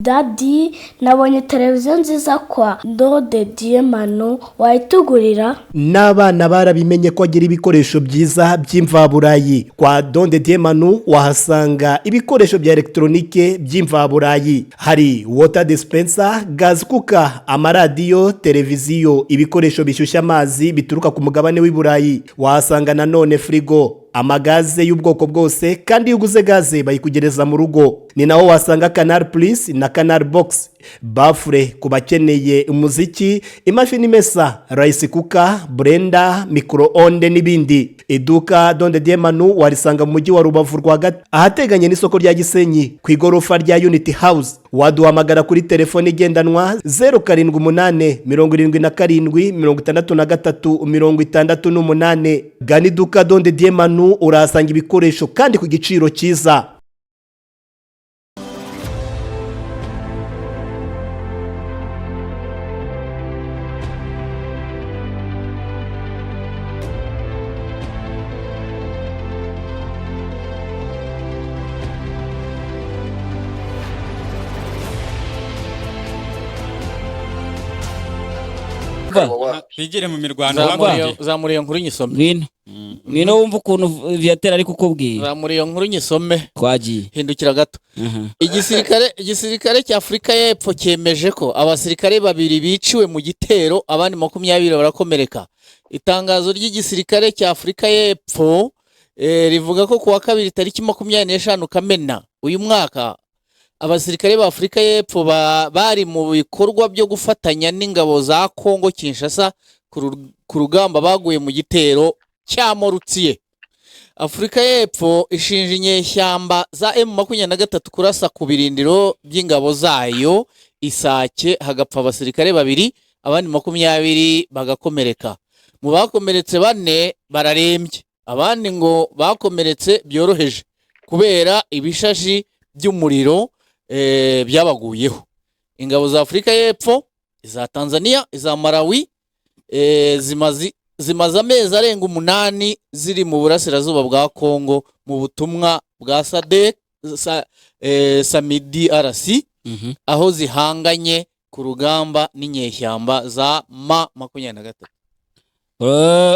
Daddy, nabonye televiziyo nziza kwa Dode Diemanu, wayitugurira? N'abana barabimenye ko agira ibikoresho byiza by'imvaburayi. Kwa Donde Diemanu wahasanga ibikoresho bya elegitoronike by'imvaburayi, hari water dispenser, gas cooker, amaradiyo, televiziyo, ibikoresho bishyushya amazi bituruka ku mugabane w'i Burayi. Wahasanga nanone firigo, amagaze y'ubwoko bwose, kandi iyo uguze gaze bayikugereza mu rugo. Ni naho wasanga Canal Plus na Canal Box, baffle ku bakeneye umuziki, imashini imesa, rice cooker, blender, micro-onde n'ibindi. Iduka Donde Diemanu warisanga mu mujyi wa Rubavu rwagati, ahateganye n'isoko rya Gisenyi, ku igorofa rya Unity House. Waduhamagara kuri telefone igendanwa 0787 77 63 68. Gana iduka Donde Diemanu, urahasanga ibikoresho kandi ku giciro cyiza. Twigire mu mirwano hakurya. Zamura iyo nkuru nyisome. Ngwino, ngwino wumva ukuntu Viateur ari kukubwira. Zamura iyo nkuru nyisome. Twagiye. Hindukira gato. Igisirikare cya Afurika y'Epfo cyemeje ko abasirikare babiri biciwe mu gitero, abandi 20 barakomereka. Itangazo ry'igisirikare cya Afurika y'Epfo rivuga ko kuwa kabiri tariki 25 Kamena uyu mwaka, abasirikare ba Afurika y'Epfo bari mu bikorwa byo gufatanya n'ingabo za Kongo Kinshasa ku rugamba baguye mu gitero cya Morutsiye. Afurika y'Epfo ishinja inyeshyamba za M23 kurasa ku birindiro by'ingabo zayo Isake, hagapfa abasirikare babiri, abandi 20 bagakomereka. Mu bakomeretse bane bararembye, abandi ngo bakomeretse byoroheje kubera ibishashi by'umuriro byabaguyeho. Ingabo za Afurika y'Epfo, iza Tanzania, iza Malawi zimaze amezi arenga 8 ziri mu burasirazuba bwa Kongo mu butumwa bwa SADC, SAMIDRC, aho zihanganye ku rugamba n'inyeshyamba za M23.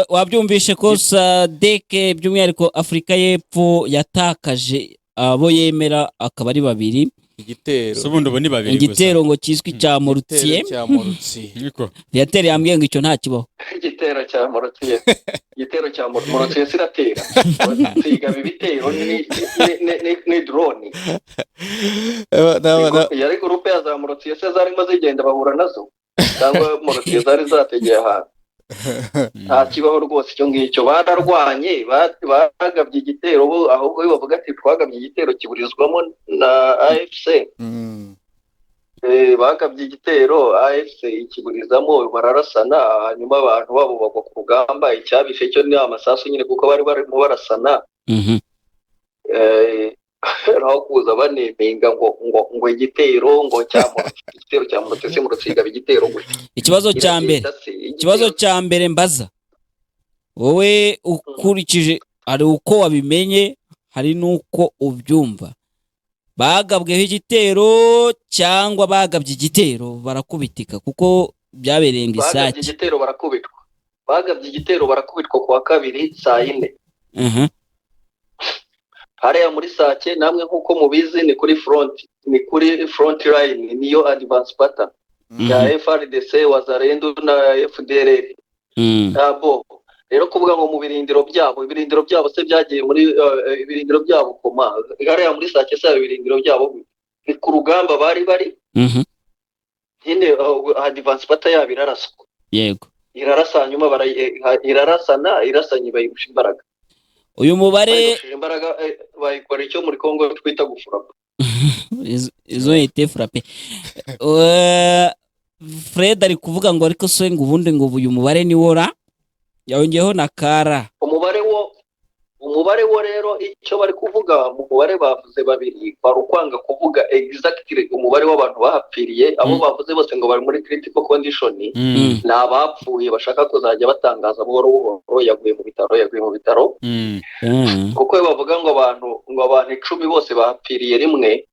Wabyumvishe ko SADC, by'umwihariko Afurika y'Epfo, yatakaje abo yemera akaba ari babiri. Igitero. Si ubundi ubu ni babiri gusa. Igitero ngo kizwi cya Morutsiye. Igitero cya Morutsiye. Niko. Viateur yambwiye ngo icyo nta kibaho. Igitero cya Morutsiye, igitero cya Morutsiye siratera sigaba ibitero ni drone. Yari groupe ya za Morutsiye se zarimo zigenda bahura nazo, cyangwa Morutsiye zari zategeye ahantu? Nta kibaho rwose icyo ngicyo. Bararwanye, bagabye igitero bo, ahubwo iyo bavuga ati twagabye igitero kiburizwamo na AFC. Bagabye igitero, AFC ikiburizamo, bararasana, hanyuma abantu babo bagwa ku rugamba. Icyabishe cyo ni amasasu nyine, kuko bari barimo barasana. Aho kuza banemenga ngo igitero ngo cya igitero cya Murutsi, Murutsi igaba igitero gute? Ikibazo cya mbere, Iragenda se, igitero- ikibazo cya mbere mbaza wowe, ukurikije hari uko wabimenye, hari n'uko ubyumva, bagabweho igitero cyangwa bagabye igitero barakubitika, kuko byabereye ngo Bagabye Isake? igitero barakubitwa, bagabye igitero barakubitwa kuwa kabiri saa 4 hariya muri Sake. Namwe nk'uko mubizi ni kuri front, ni kuri front line, niyo advance pattern ya FARDC, Wazalendo na FDLR. Ntabwo rero kuvuga ngo mu birindiro byabo, ibirindiro byabo se byagiye muri ibirindiro byabo koma hariya muri Sake se, ibirindiro byabo ni ku rugamba bari bari nyine, advance pattern yabo iraraswa. Irarasa, hanyuma irarasana, irasanye bayirusha imbaraga. Uyu mubare Bayirushije imbaraga, bayikora icyo muri Kongo twita gufurapa. Izo été frappé. Fred ari kuvuga ngo ariko se ngo ubundi ngo uyu mubare ni wora yongeyeho na kara. Umubare wo rero, icyo bari kuvuga mu mubare bavuze babiri, bari ukwanga kuvuga exactly umubare w'abantu bahapfiriye. Abo bavuze bose ngo bari muri critical condition ni abapfuye bashaka kuzajya batangaza buhoro buhoro, yaguye mu bitaro, yaguye mu bitaro. Kuko iyo bavuga ngo abantu 10 bose bahapfiriye rimwe,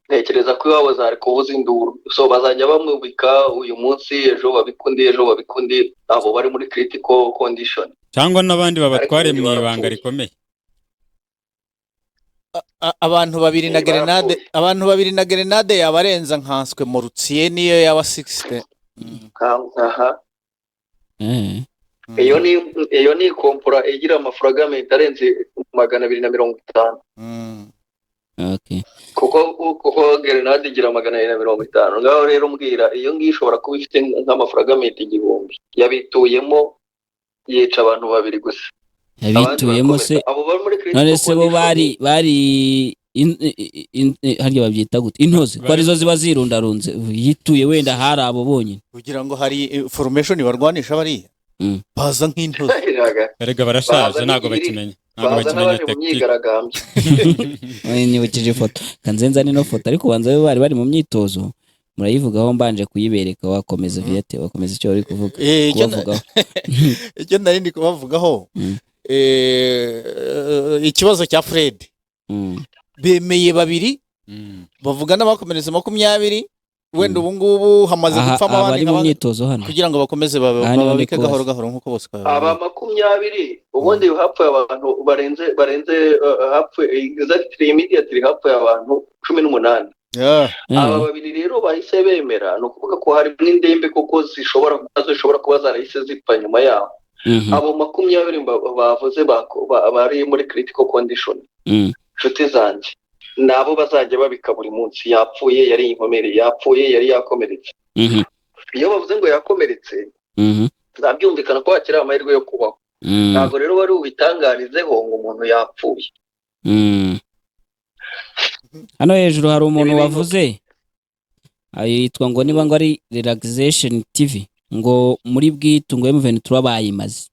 Ntekereza ko iwabo zari kubuza induru. So bazajya bamubika uyu munsi, ejo babikundi, ejo babikundi, abo bari muri critical condition. Cyangwa n'abandi babatware Ariko mu ibanga barapfuye. rikomeye. Abantu babiri na gerenade, Barapfuye. abantu babiri na gerenade yabarenza, nkanswe mortier niyo yaba 60. Aha. Iyo ni kompura igira amafragment arenze 250. Kuko gerenade igira 250. Ngaho rero mbwira, iyo ngiyo ishobora kuba ifite nk'amafragment 1000, yabituyemo yica abantu babiri gusa. Abandi Yabituyemo se? barakomeza. Abo bari muri critical None se bo condition. bari harya babyita gute, intozi, ko arizo ziba zirundarunze, yituye wenda hari abo bonyine? Kugira ngo hari formation barwanisha bariya, baza nk'intozi. Erega barashaje. Baza Ntabwo n'igihiri. bakimenya, ntabwo Baza bakimenya n'abaje mu tactique. myigaragambyo. Nyibukije ifoto kanzenza nino foto, ariko banza be bari mu myitozo. Murayivugaho mbanje kuyibereka. Wakomeza, Viete, wakomeza icyo wari kuvuga, kubavugaho. Icyo nari ndi kubavugaho, ikibazo cya Fred, bemeye babiri, bavuga n'abakomeretse 20. Wenda ubu ngubu hamaze Aha gupfamo abandi abari mu myitozo hano. kugira ngo bakomeze Aha niho ndi bababike kubaza. gahoro gahoro nk'uko bose Aba 20, ubundi hapfuye abantu barenze hapfuye exactly, immediately hapfuye abantu 18. Aba babiri rero bahise bemera, ni ukuvuga ko harimo n'indembe, kuko zishobora kuba zarahise zipfa nyuma yaho. Abo 20 bavuze bari muri critical condition, inshuti zanjye, nabo bazajya babika buri munsi: yapfuye, yari inkomere, yapfuye, yari yakomeretse. Iyo bavuze ngo yakomeretse, ntabyumvikana ko hakiri amahirwe yo kubaho. Ntabwo rero wari bubitangarizeho ngo umuntu yapfuye. Hano hejuru hari umuntu Ibi bintu- wavuze, yitwa ngo niba ngo ari Relaxation TV, ngo muri Bwito ngo M23 bayimaze.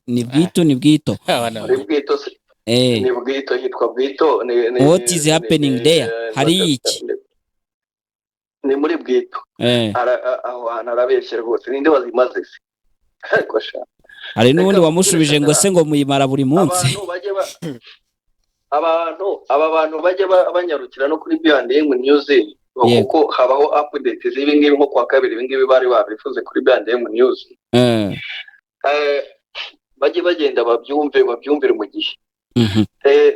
Ni Bwito, ni Bwito. Muri Bwito se? Ni Bwito, hitwa Bwito. What is happening there? Hari iki? Ni muri Bwito. Aho hantu arabeshya rwose. Ninde wazimaze se? Ariko sha, Hari n'ubundi reka wamushubije ngo se ngo muyimara buri munsi. Abantu bajye ba abantu aba bantu bajya banyarukira no kuri B&M News, kuko habaho update z'ibi ngibi. Nko kuwa kabiri ibi ngibi bari babivuze kuri B&M News. Bajye bagenda babyumve, babyumvire mu gihe.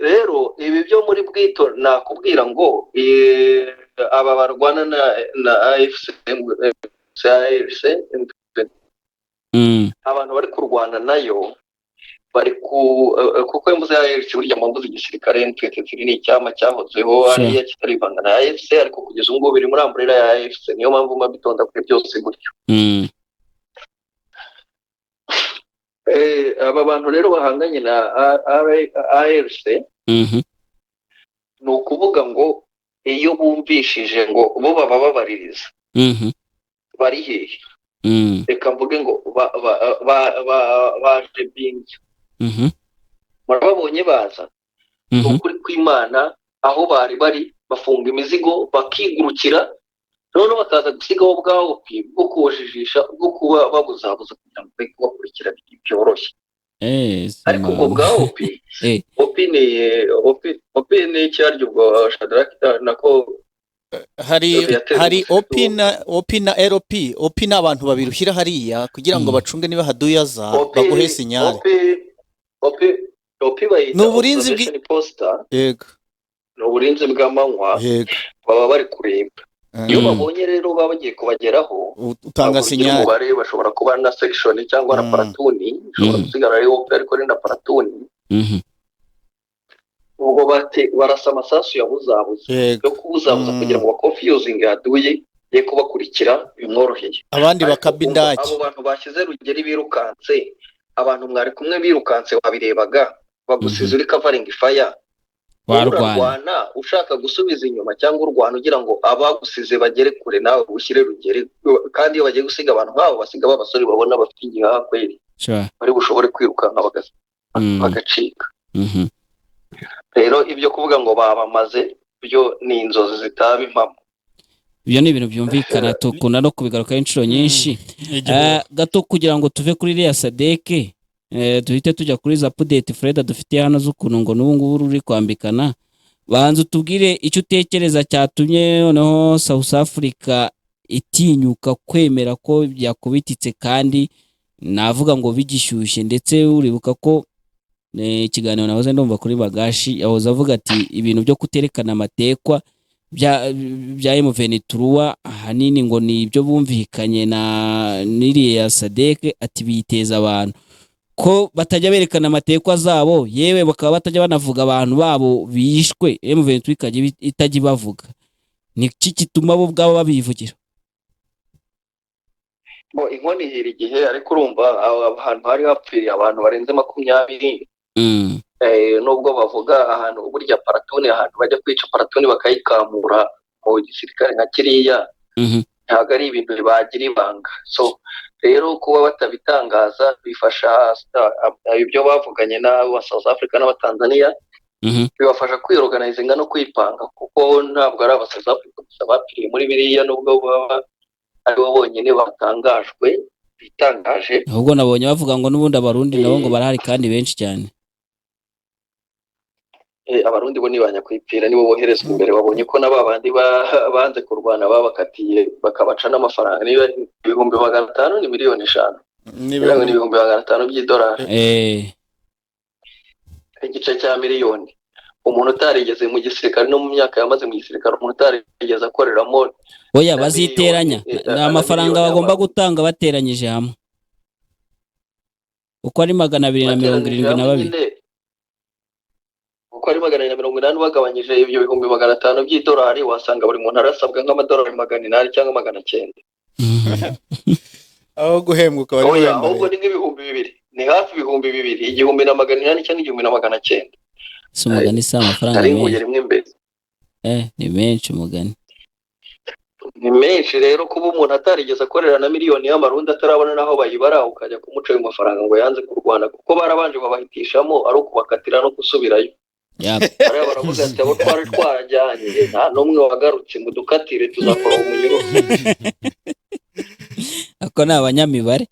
Rero ibi byo muri Bwito, nakubwira ngo aba barwana na AFC, AFC, abantu bari kurwana nayo bari ku kuko mvuze AFC burya mvuze igisirikare. M23 ni icyama cyahozeho hariya kitarivanga na AFC, ariko kugeza ubu ngubu biri muri umbrella ya AFC. Niyo mpamvu mba bitonda kuri byose gutyo. Aba bantu rero bahanganye na ARC, ni ukuvuga ngo iyo bumvishije ngo bo baba babaririza bari hehe, reka mvuge ngo baje bingi, murababonye baza, ni ukuri kw'Imana, aho bari bari bafunga imizigo bakigurukira, noneho bakaza gusigaho bwa OP bwo kubajijisha, bwo kuba babuzabuza kugira ngo be kubakurikira byoroshye. Ariko ubwo bwa OP, OP ni OP, OP ni icyaryo ubwo Shadrack nako. Hari Yateze hari umusigo. OP na OP na LP. OP ni abantu babiri ushyira hariya kugira ngo bacunge niba haduyaza, OP, baguhe signal. OP, OP, OP bayita Ni uburinzi observation poster. Ni uburinzi bw'amanywa. Baba bari kureba iyo babonye rero baba bagiye kubageraho, utanga ntabwo bigira signal. umubare, bashobora kuba na section cyangwa na platoon, ishobora gusigara ari OP ariko ari na platoon. Ubwo bate barasa amasasu yabuzabuza yo kubuzabuza kugira ngo baconfusinge haduye ye kubakurikira bimworoheye. Abandi Ariko bakaba umva, indake. abo bantu bashyize rugeri birukanse, abantu mwari kumwe birukanse, wabirebaga bagusize uri covering fire. Warwana. Urarwana ushaka gusubiza inyuma cyangwa urwana ugira ngo abagusize bagere kure nawe ushyire rugeri? Kandi iyo bagiye gusiga abantu nk'abo, basiga b'abasore babona bafite igihaha kweri, bari bushobore kwirukanka bagacika. Rero ibyo kuvuga ngo babamaze byo ni inzozi zitaba impamo. Ibyo ni ibintu byumvikana, tukunda no kubigarukaho inshuro nyinshi. Igihuha. Gato kugira ngo tuve kuri iriya SADC, duhite tujya kuri za update Fred dufite hano z'ukuntu ngo n'ubu ngubu ruri kwambikana. Banza utubwire icyo utekereza cyatumye noneho South Africa itinyuka kwemera ko byakubititse, kandi navuga ngo bigishyushye. Ndetse uribuka ko ikiganiro nahoze ndumva kuri Bagashi, yahoze avuga ati ibintu byo kuterekana amatekwa bya M23 ahanini ngo ni ibyo bumvikanye na n'iriya SADC, ati biteza abantu ko batajya berekana amatekwa zabo, yewe bakaba batajya banavuga abantu babo bishwe, M23 ikajya itajya ibavuga. Ni iki gituma bo ubwabo babivugira? Bo inkono ihira igihe, ariko urumva aho hantu hari hapfiriye abantu barenze 20. Nubwo bavuga ahantu burya platoon, ahantu bajya kwica platoon bakayikamura mu gisirikare nka kiriya, ntabwo ari ibintu bagira ibanga. So rero kuba batabitangaza bifasha ibyo bavuganye n'aba South Africa n'abatanzania, bibafasha kwiyorganizinga no kwipanga, kuko ntabwo ari aba South Africa gusa bapfiriye muri biriya, nubwo baba aribo bonyine batangajwe bitangaje. Ahubwo nabonye bavuga ngo n'ubundi Abarundi nabo ngo barahari kandi benshi cyane. Abarundi bo ni ba nyakwipfira, nibo boherezwa imbere. Babonye ko na ba bandi banze kurwana babakatiye bakabaca n'amafaranga, niba 500,000, ni miliyoni 5, ngira ngo ni 500,000 by'idolari, igice cya miliyoni. Umuntu utarigeze mu gisirikare, no mu myaka yamaze mu gisirikare, umuntu utarigeze akoreramo Oya, na baziteranya. miliyoni, Ni na amafaranga miliyoni bagomba y'abantu. gutanga bateranyije hamwe uko ari 272. Bateranyije hamwe nyine, uko ari 280, bagabanyije ibyo 500,000 by'idolari, wasanga buri muntu arasabwa nk'amadolari 800 cyangwa 900. Aho guhembwa ukaba ari Oya, wemba. Ahubwo ni nk'ibihumbi 2, ni hafi 2000, 1800 cyangwa 1900. Si umugani, si amafaranga Ari nguye menshi. rimwe imbere. Ni menshi umugani. Ni menshi. Rero kuba umuntu atarigeze akorera na miliyoni y'amarundi, atarabona n'aho bayibara, ukajya kumuca ayo mafaranga ngo yanze kurwana, kuko barabanje babahitishamo ari ukubakatira no gusubirayo. Bariya baravuga ati abo twari twarajyanye nta n'umwe wagarutse, ngo dukatire tuzakora umunyururu. Ako ni abanyamibare.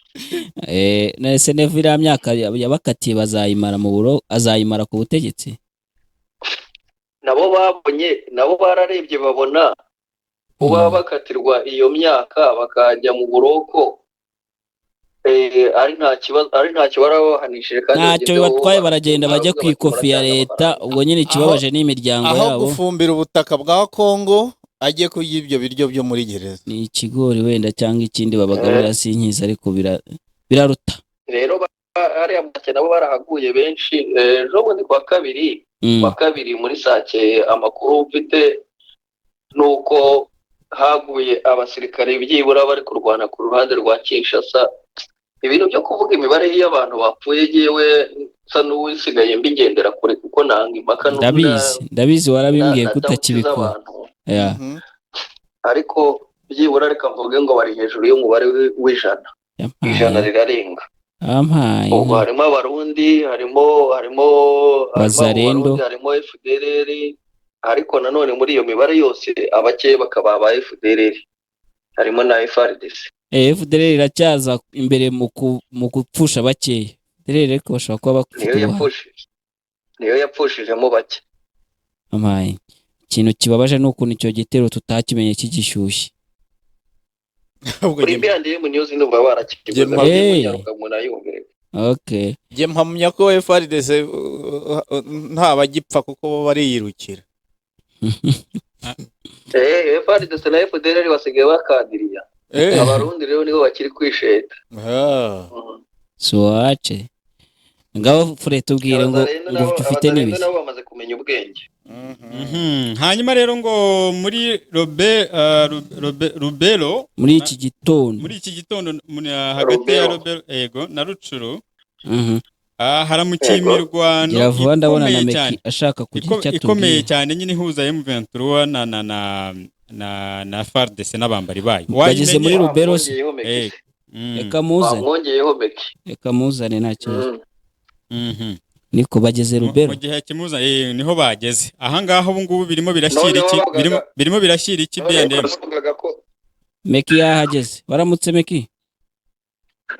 None se Neva iriya myaka yabakatiye bazayimara mu buro, azayimara ku butegetsi? Nabo babonye, nabo bararebye, babona kuba bakatirwa iyo myaka bakajya mu buroko ari nta kibazo, ari ntacyo barabahanishije kandi Ntacyo bagezeho bibatwaye, baragenda bajya ku baravuga bati ikofi ya muratanga leta. amafaranga. Ubwo nyine ikibabaje ni imiryango Aho yabo. gufumbira ubutaka bwa Kongo, ajye kurya ibyo biryo byo muri gereza. Ni ikigori wenda cyangwa ikindi babagaburira, sinkizi, ariko biraruta. Rero hariya make nabo barahaguye benshi. Ejo bundi kuwa kabiri, kuwa kabiri muri Sake, amakuru mfite ni uko haguye abasirikare byibura bari kurwana ku ruhande rwa Kinshasa. Ibintu byo kuvuga imibare y'abantu bapfuye, yewe nsa n'uwisigaye mbigendera kure, kuko nanga impaka Ndabizi, ndabizi, warabimbwiye na ko doubts utakibikora. z'abantu. Ariko byibura reka mvuge ngo bari hejuru y'umubare w'ijana, ijana Yampaye rirarenga. Yampaye. Ubwo harimo Abarundi, harimo abo Wazalendo. Barundi, harimo FDLR, ariko nanone muri iyo mibare yose abake bakaba aba FDLR, harimo na FARDC. FDLR iracyaza imbere mu gupfusha bakeya. FDLR ariko bashobora kuba bafite Niyo ubuhanga. yapfushije, niyo yapfushijemo bake. Yampaye. Ikintu kibabaje ni ukuntu icyo gitero tutakimenye kigishyushye. Ahubwo Kuri B&M News ndumva barakiguze. Munyaruka munayumvire. Okay. Njye mpamya ko FARDC nta bagipfa, kuko bo bariyirukira. FARDC na FDLR basigaye bakadiriya. Abarundi rero nibo bakiri kwisheta. Suwace ngaho fure, tubwire ngo Abazalendo ngo nabo, ufite Abazalendo n'ibiki. nabo bamaze kumenya ubwenge. Hanyuma rero ngo muri Rubero Muri iki gitondo. Muri iki gitondo hagati ya Rubero. Rubero, ego, na Rucuru, haramukiye imirwano Gira vuba, ndabona na ikomeye Meki cyane. ashaka kugira icyo Ikomeye atubwira. cyane nyine, ihuza M23 na FARDC n'abambari bayo. Bageze muri Wayimenye? Rubero se? Wamwongeyeho Meki. Reka muzane. Wamwongeyeho Meki. Reka muzane, nta kibazo. Niko bageze Rubero. Mu gihe kimuza, niho bageze ahangaha ubu ngubu birimo birashyira Noneho iki birimo birashyira iki Noneho B&M? bavugaga ko Meki yahageze. Waramutse, Meki?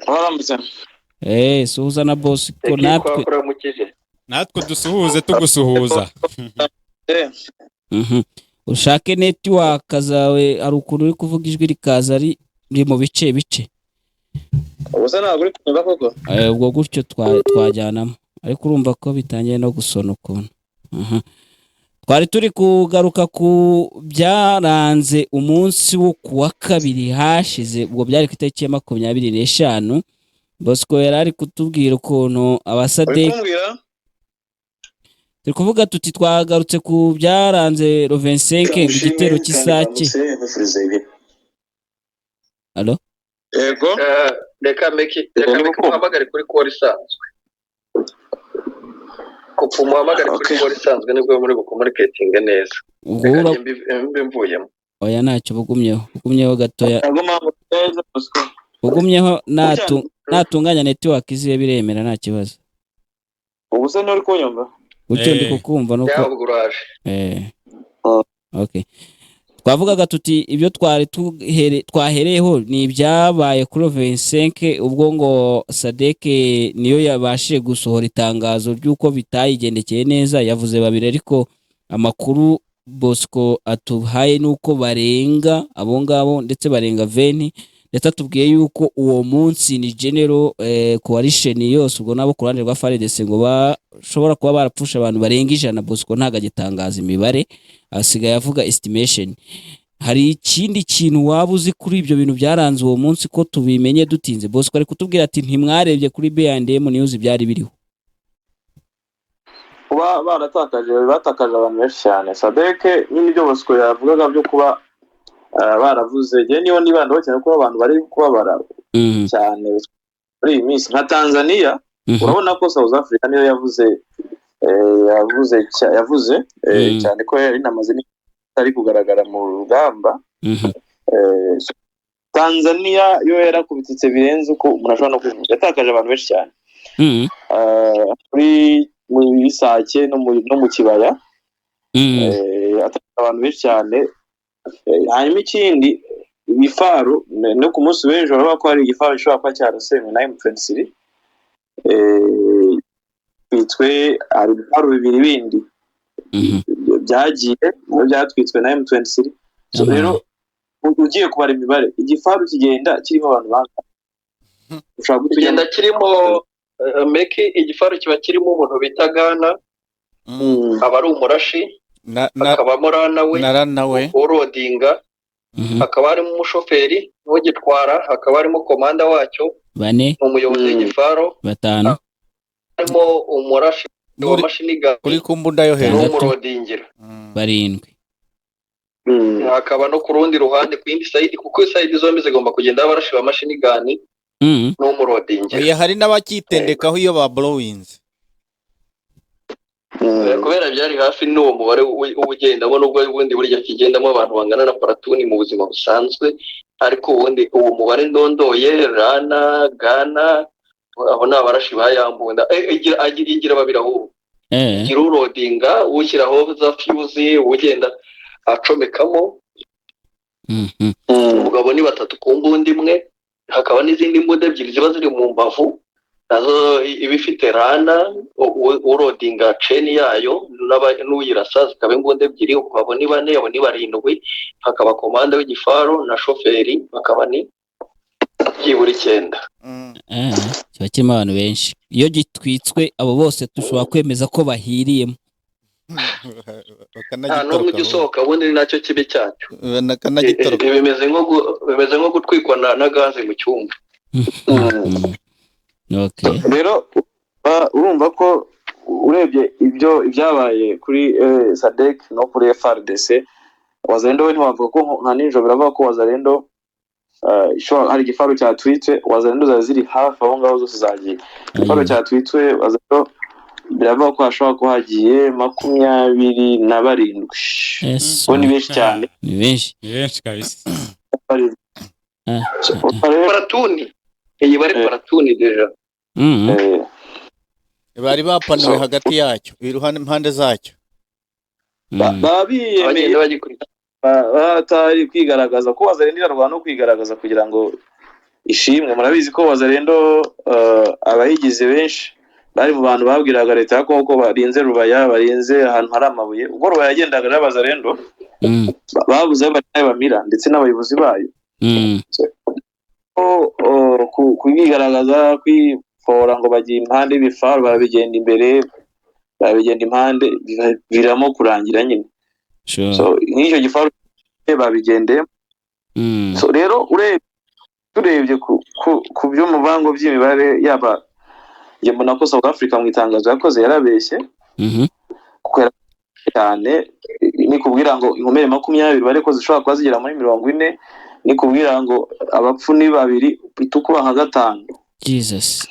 Waramutse. Suhuza na boss ko Meki, natwe twakuramukije. Natwe dusuhuze tugusuhuza. Ushake network zawe, hari ukuntu uri kuvuga ijwi rikaza riri mu bice bice. Ubu se ntabwo uri kunyumva koko? Ubwo gutyo twajyanamo, ariko urumva ko bitangiye no gusona ukuntu. Twari turi kugaruka ku byaranze umunsi wo ku wa kabiri hashize, ubwo byari ku itariki ya 25. Bosco yari ari kutubwira ukuntu Uri abasadeki kumbwira? Turi kuvuga tuti twagarutse ku byaranze le 25, ngo igitero cy'Isake. Allo? Yego. Reka Meki, reka Meki muhamagare kuri call isanzwe. Kupfa umuhamagare kuri call isanzwe, nibwo muri bucommunicatinge neza. Ubwo Reka ura njye mbi mvuyemo. Oya, ntacyo, bugumyeho, bugumyeho gatoya. Ntabwo mpamvu neza, Bosco. Bugumyeho, natunganya network iziwe biremera, nta kibazo. Ubu se nturi kunyumva? Gutyo ndi Eh. kukumva nuko. Yaba uraje. Okay, twavugaga tuti ibyo twari twahereyeho ni ibyabaye kuri 25, ubwo ngo SADC niyo yabashije gusohora itangazo ry'uko bitayigendekeye neza. Yavuze babiri, ariko amakuru Bosco atuhaye nuko barenga abo ngabo, ndetse barenga 20. Ndetse atubwiye yuko uwo munsi ni general coalition yose, ubwo nabo ku ruhande rwa FARDC ngo bashobora kuba barapfusha abantu barenga 100. Bosco ntabwo agitangaza imibare, asigaye avuga estimation. Hari ikindi kintu waba uzi kuri ibyo bintu byaranze uwo munsi, ko tubimenye dutinze? Bosco ari kutubwira ati ntimwarebye kuri B&M News, byari biriho. Kuba baratakaje, batakaje abantu benshi cyane. SADC nyine, ibyo Bosco yavugaga byo kuba baravuze, njyewe niyo nibandaho cyane, kuba abantu bari kubabara cyane muri iyi minsi nka Tanzania. Urabona ko South Africa niyo yavuze yavuze cyane ko yari inamaze itari kugaragara mu rugamba. So, Tanzania yo yarakubititse birenze uko umuntu ashobora no kubivuga, yatakaje abantu benshi cyane muri Sake no mu kibaya. Atakaje abantu benshi cyane. Hanyuma ikindi, ibifaru no ku munsi w'ejo urabona ko hari igifaru gishobora kuba cyarasenywe na M23, twitswe. Hari ibifaru bibiri bindi byagiye nabyo byatwitswe na M23. So rero ugiye kubara imibare, igifaru kigenda kirimo abantu bangana, ushobora guhita Kigenda ujya kirimo Meki, igifaru kiba kirimo umuntu bita Gunner, aba ari umurashi, na hakabamo runner we, na runner we. Uloadinga, hakaba harimo umushoferi n'ugitwara, hakaba harimo commander wacyo, Bane. ni umuyobozi w'igifaru, Batanu. Harimo umurashi wa machine gun Uri ku mbunda yo hejuru. Batandatu. N'umuloadingira. Barindwi. Hakaba no ku rundi ruhande, ku yindi side, kuko side zombi zigomba kugenda abarashi ba machine gun n'umuloadingira. Oya, hari n'abakitendekaho iyo ba blowinze. Kubera byari hafi n'uwo mubare uwugendamo, nubwo ubundi burya kigendamo abantu bangana na platoon mu buzima busanzwe, ariko ubundi uwo mubare ndondoye, runner, gunner, abo ni abarashi ba yambunda. Igira babiri ahubwo. Igira uloadinga, ushyiraho za fuse, ugenda acomekamo. Umugabo ni batatu ku mbunda imwe, hakaba n'izindi mbunda ebyiri ziba ziri mu mbavu, nazo iba ifite runner, uloadinga chain yayo n'uyirasa, zikaba imbunda ebyiri. Abo ni bane, abo ni barindwi. Hakaba commander w'igifaru na shoferi, bakaba ni byibura icyenda. Kiba kirimo abantu benshi. Iyo gitwitswe, abo bose dushobora kwemeza ko bahiriyemo. Nta n'umwe ujya usohoka, ubundi ni nacyo kibi cyacyo. Bakanagitoroka. Bimeze nko gutwikwa na gaze mu cyumba. Okay. Rero urumva ko urebye ibyo ibyabaye kuri SADC no kuri FARDC, Wazalendo we ntiwavuga ko nka nijoro biravuga ko Wazalendo hari igifaru cyatwitswe, Wazalendo zari ziri hafi aho ngaho zose zagiye. Igifaru cyatwitswe, Wazalendo biravuga ko hashobora kuba hagiye 27. Yes. Bo ni benshi cyane. Ni benshi. Ni benshi kabisa. Barindwi. Platoon iyi bari platoon déjà. Bari bapanuwe hagati yacyo, iruhande, impande zacyo. Baba biyemeye, Bagenda bagikurikira. Batari kwigaragaza, ko Wazalendo irarwana no kwigaragaza kugira ngo ishimwe. Murabizi ko Wazalendo abayigize benshi Bari mu bantu babwiraga leta ya Kongo ko barinze Rubaya, barinze ahantu hari amabuye. Ubwo Rubaya yagendaga n'Abazarendo babuze aho bajya bamira ndetse n'abayobozi bayo. Kubigaragaza kwifora ngo bagiye impande y'ibifaru, barabigenda imbere, barabigenda impande, biramo kurangira nyine. So nk'icyo gifaru babigendeyemo. So rero turebye ku byo muvango by'imibare, yaba njye mbona ko South Africa mu itangazo yakoze yarabeshye, kuko yarabeshye cyane. Nikubwira ngo inkomere 20 bariko zishobora kuba zigera muri 40, nikubwira ngo abapfu ni 2 bitukuba nka 5. Jesus.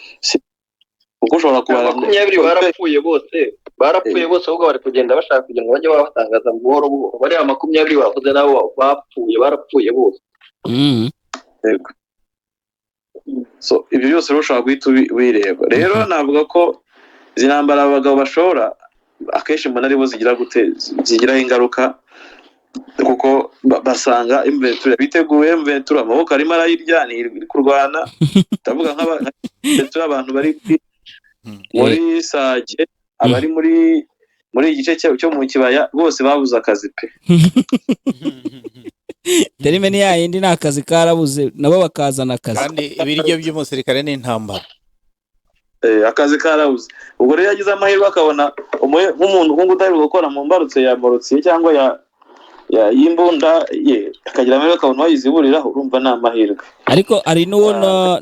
Kuko ushobora kubara 20 barapfuye bose, barapfuye bose, ahubwo bari kugenda bashaka kugira ngo bajye babatangaza buhoro buhoro. Bariya 20 bavuze nabo bapfuye, barapfuye bose. Yego. So ibyo byose rero ushobora guhita ubireba. Rero navuga ko izi ntambara abagabo bashora akenshi mbona aribo zigira gute, zigiraho ingaruka, kuko basanga M23 biteguye, M23 amaboko arimo arayirya, iri kurwana. Ndavuga nk'aba abantu bari muri Sake, abari muri igice cyo mu kibaya bose babuze akazi pe. Terime ni yayindi, ni akazi karabuze, nabo bakazana akazi. Kandi ibiryo by'umusirikare ni intambara. Akazi karabuze. Ubwo rero yagize amahirwe akabona nk'umuntu nk'undi udaheruka gukora mu mbarutso ya morotsiye cyangwa ya y'imbunda ye, akagira amahirwe akabona wayiziburiraho, urumva ni amahirwe. Ariko hari n'uwo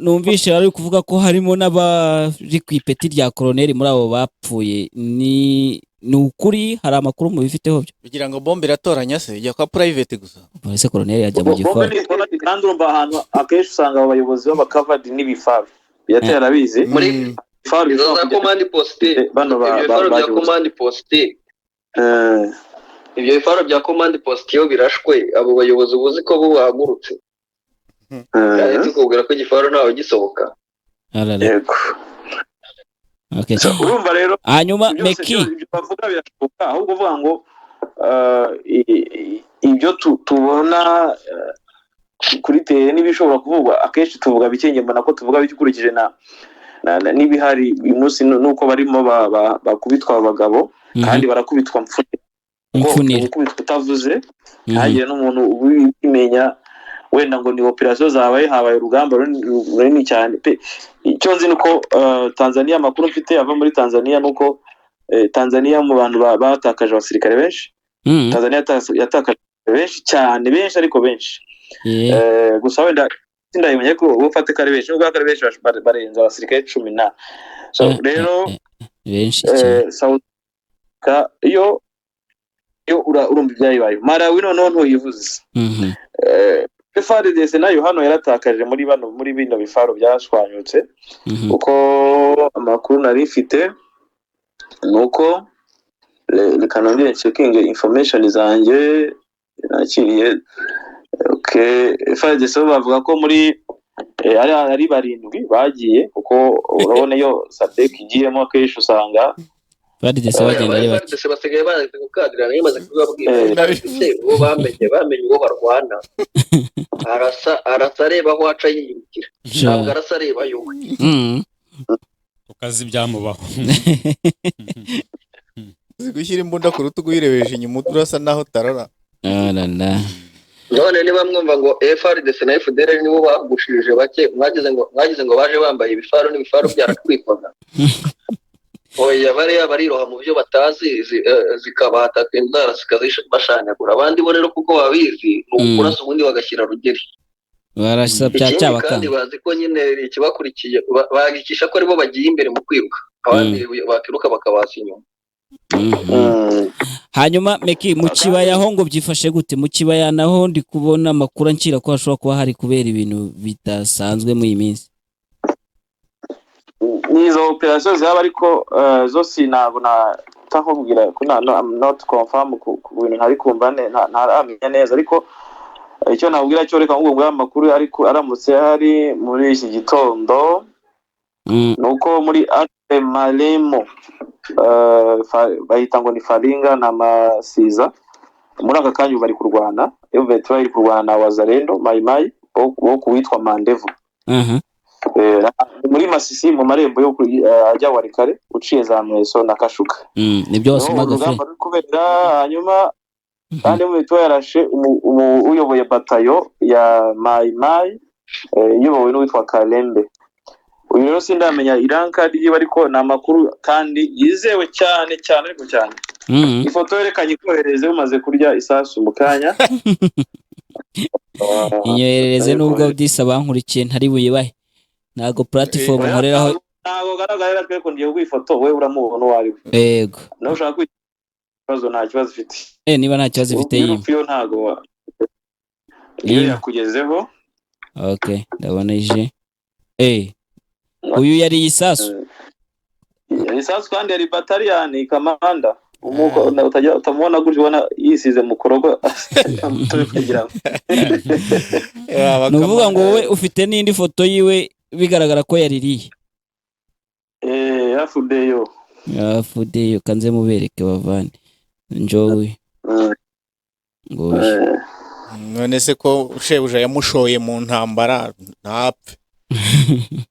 numvishe ari kuvuga ko harimo n'abari ku ipeti rya koroneri muri abo bapfuye. Ni ukuri? Hari amakuru mubifiteho byo? Kugira ngo bombe iratoranya se ijya kwa private gusa. Ese koroneri yajya mu gifaru? Kandi urumva ahantu akenshi usanga abo bayobozi b'abakavadi n'ibifaru yatera arabizi muri bifaru za command poste, bano ibyo bya command poste, ibyo bifaru bya command poste iyo birashwe abo bayobozi ubuzi ko bo bahagurutse. Kandi tukubwira ko igifaru ntawe gisohoka. Yego. Okay. So, urumva rero hanyuma Meki ibyo bavuga birashoboka, ahubwo uvuga ngo ibyo tubona kuri tele n'ibishobora kuvugwa akenshi tuvuga bike, mbona ko tuvuga bikurikije na n'ibihari uyu munsi, nuko barimo bakubitwa abagabo kandi barakubitwa mfunira, gukubitwa utavuze, ntagire n'umuntu ubimenya wenda ngo ni operation zabaye, habaye urugamba runini cyane pe. Icyo nzi nuko Tanzania, amakuru mfite ava muri Tanzania nuko Tanzania mu bantu batakaje abasirikare benshi. Tanzania yatakaje benshi cyane, benshi ariko benshi. Gusa wenda sindayimenya ko ufate kare benshi, nubwo kare benshi barenza abasirikare 10 na. So rero benshi cyane. South iyo urumva ibyayibaye. Malawi noneho ntuyivuze. FARDC nayo hano yaratakaje muri bano muri bino bifaro byashwanyutse. Uko amakuru nari mfite nuko reka nongere checking information zanjye nakiriye. Okay, FARDC bavuga ko muri ari 7 bagiye, kuko urabona iyo SADC igiyemo akenshi usanga FARDC bagenda ari bake. FARDC basigaye bazi gukadira, nayo imaze kubabwira uwo bamenye uwo barwana. Arasa areba aho aca yiyirukira, ntabwo arasa areba yowe. Ukazi byamubaho. Gushyira imbunda ku rutugu uyirebeje inyuma urasa naho tarara. None niba mwumva ngo FARDC na FDLR nibo bagushirije bake, mwagize ngo baje bambaye ibifaru n'ibifaru byaratwikwaga. Oya bariya bariroha mu byo batazi, zikabataka inzara zikazibashanyagura. Abandi bo rero kuko babizi ni ukurasa ubundi bagashyira rugeri. Barasa bya kandi bazi ko nyine ikibakurikiye bagikisha ko aribo bagiye imbere mu kwiruka, abandi bakiruka bakabasa inyuma. Hanyuma Meki, mu kibaya ho ngo byifashe gute? Mu kibaya naho ndi kubona amakuru ankira ko hashobora kuba hari kubera ibintu bidasanzwe mu iyi minsi. Nizo operation zaba ariko zo sinabwo na takubwira ko na I'm not confirm ku bintu ntari kumva ntaramenya neza, ariko icyo nabwira cyo reka ngo amakuru ariko aramutse hari muri iki gitondo nuko muri Ate Malemo bahita ngo ni Faringa na Masiza, muri aka kanya bari kurwana, M23 iri kurwana na Wazalendo Mai Mai wo kuwitwa Mandevu. Muri Masisi, mu marembo yo ajya Walikale, uciye za Mweso na Kashuka. Nibyo wasomaga. Urugamba ruri kubera. Hanyuma kandi mu bituba yarashe uyoboye batayo ya Mai Mai, iyobowe n'uwitwa Kalembe. Uyu rero sindamenya iranka ryiwe, ariko ni amakuru kandi yizewe cyane cyane, ariko cyane. Ifoto yerekanye ikohereze umaze kurya isasu mu kanya. Inyoherereze, nubwo disi abankurikiye ntari buyibahe, ntabwo platform nkoreraho. Ntabwo garagara twe ko ngiye kuguha ifoto, wowe uramubona uwo ari we. Yego. Nawe ushaka ikibazo, nta kibazo ufite. Niba nta kibazo ifite yimwe. Y'urupfu yo ntabwo iyo yakugezeho. Okay, ndabona ije. Uyu yari isasu. Isasu, kandi yari bataliyani kamanda. Umuko utamubona gutyo, ubona yisize mu korogo kugira ngo Ni ukuvuga ngo wowe ufite n'indi foto yiwe bigaragara ko yaririye. Yafudeyo. Yafudeyo, kanze mubereke bavane njowe ngo None se ko shebuja yamushoye mu ntambara ntapfe?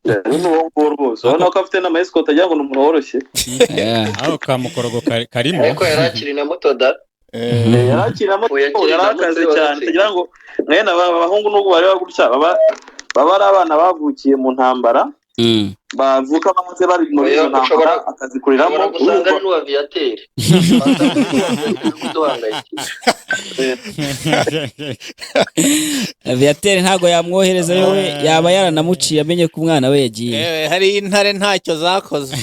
Ni uwo nguwo rwose, urabona ko afite n'ama escort, agira ngo ni umuntu woroshye. Aho kamukorogo karimo. Ariko yari akiri na muto da. Yari akiri na muto, yari akaze cyane, tugira ngo mwene aba bahungu nubwo bareba gutya, baba ari abana bavukiye mu ntambara, bavuka bamaze bari muri izo ntambara, akazikuriramo. Ushobora gusanga ari n'uwa Viateur kuduhangayikisha. Viateur ntabwo yamwohereza, we yaba yaranamuciye amenye ko umwana we yagiye. Hari intare ntacyo zakoze,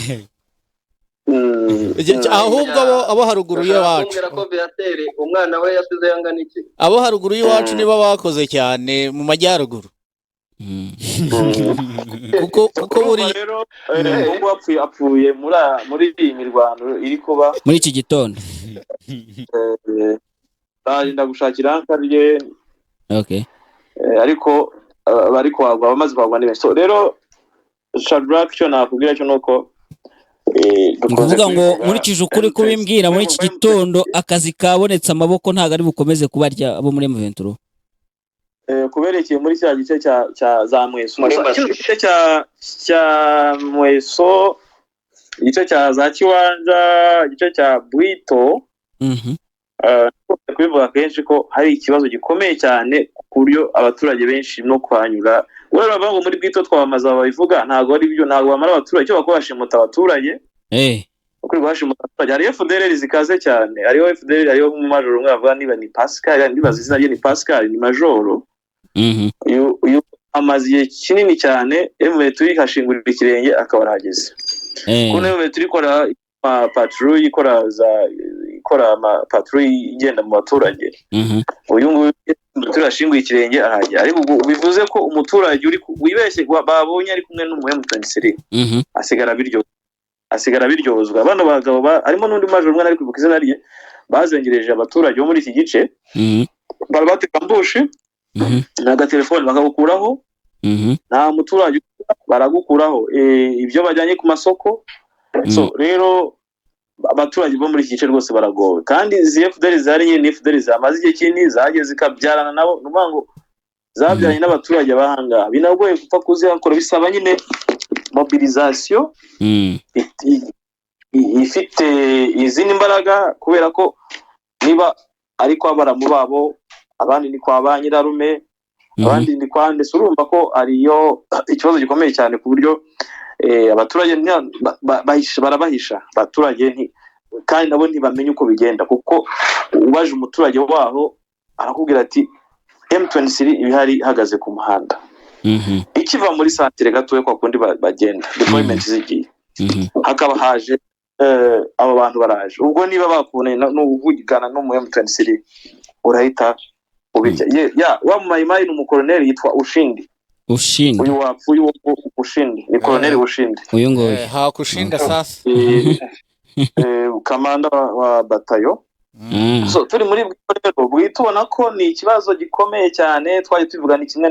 ahubwo abo haruguru y'iwacu. Ko Viateur umwana we yasize yangana iki? Abo haruguru y'iwacu nibo bakoze cyane mu majyaruguru. Kuko buri rero ubwo apfuye muri iyi mirwano iri kuba muri iki gitondo. Barinda gushakira ankarye. Okay. Ariko bari kwagwa, bamaze kwagwa ni benshi. So rero Shadrack, cyo nakubwira cyo nuko Ukuvuga ngo nkurikije ukuri kubimbwira, muri iki gitondo akazi kabonetse, amaboko ntabwo ari bukomeze kubarya abo muri M23. Kuberekeye muri cya gice cya za Mweso, igice cya Mweso, igice cya za Kiwanja, igice cya Bwito. Kubivuga kenshi ko hari ikibazo gikomeye cyane ku buryo abaturage benshi no kuhanyura. Urabona bavuga ngo muri Bwito twabamaza, babivuga ntabwo ari byo, ntabwo bamara abaturage, icyo bakora bashimuta abaturage. Ukuri bashimuta abaturage. Hariyo FDLR zikaze cyane, hariyo FDLR, hariyo nk'umumajoro umwe bavuga niba ni Pascal, ndibaza izina rye ni Pascal, ni majoro. Uyu amaze igihe kinini cyane M23 hashingurira ikirenge akaba arahageze. Kuko M23 ikora patrouille, ikora ama patrouille igenda mu baturage. Uyu nguyu turashinguye ikirenge arahagera, ariko bivuze ko umuturage uri wibeshye babonye ari kumwe n'umu M23 asigara biryozwa. Bano bagabo harimo n'undi majoro umwe ari kwibuka izina rye, bazengereje abaturage bo muri iki gice. Barabateka ambushi n'agatelefone bakagukuraho. Nta muturage baragukuraho ibyo bajyanye ku masoko. So rero abaturage bo muri iki gice rwose baragowe, kandi izi FDL zari nyine ni FDL zamaze igihe kinini, zagiye zikabyarana nabo, ni ukuvuga ngo zabyaranye n'abaturage bahanga, binagoye gupfa kuzihakora, bisaba nyine mobilisation ifite izindi mbaraga, kubera ko niba ari kwa baramu babo, abandi ni kwa ba nyirarume, abandi ni kwa ndetse, urumva ko ariyo ikibazo gikomeye cyane ku buryo abaturage barabahisha abaturage, kandi nabo ntibamenye uko bigenda, kuko ubaje umuturage waho arakubwira ati M23 ibihari ihagaze ku muhanda. Ikiva muri santire gatoya kwa kundi bagenda deployment zigiye, hakaba haje aba bantu baraje. Ubwo niba bakuboneye n'uvugana no mu M23 urahita ubijya. Ya wa Maimai ni umukoloneli yitwa Ushindi. Ushindi. Uyu wapfuye Ushindi ni koloneli Ushindi. Uyu ngo hakushinda sasa. Kamanda wa batayo. So turi muri bwito bwitubona ko ni ikibazo gikomeye cyane, twaje tubivuga ni kimwe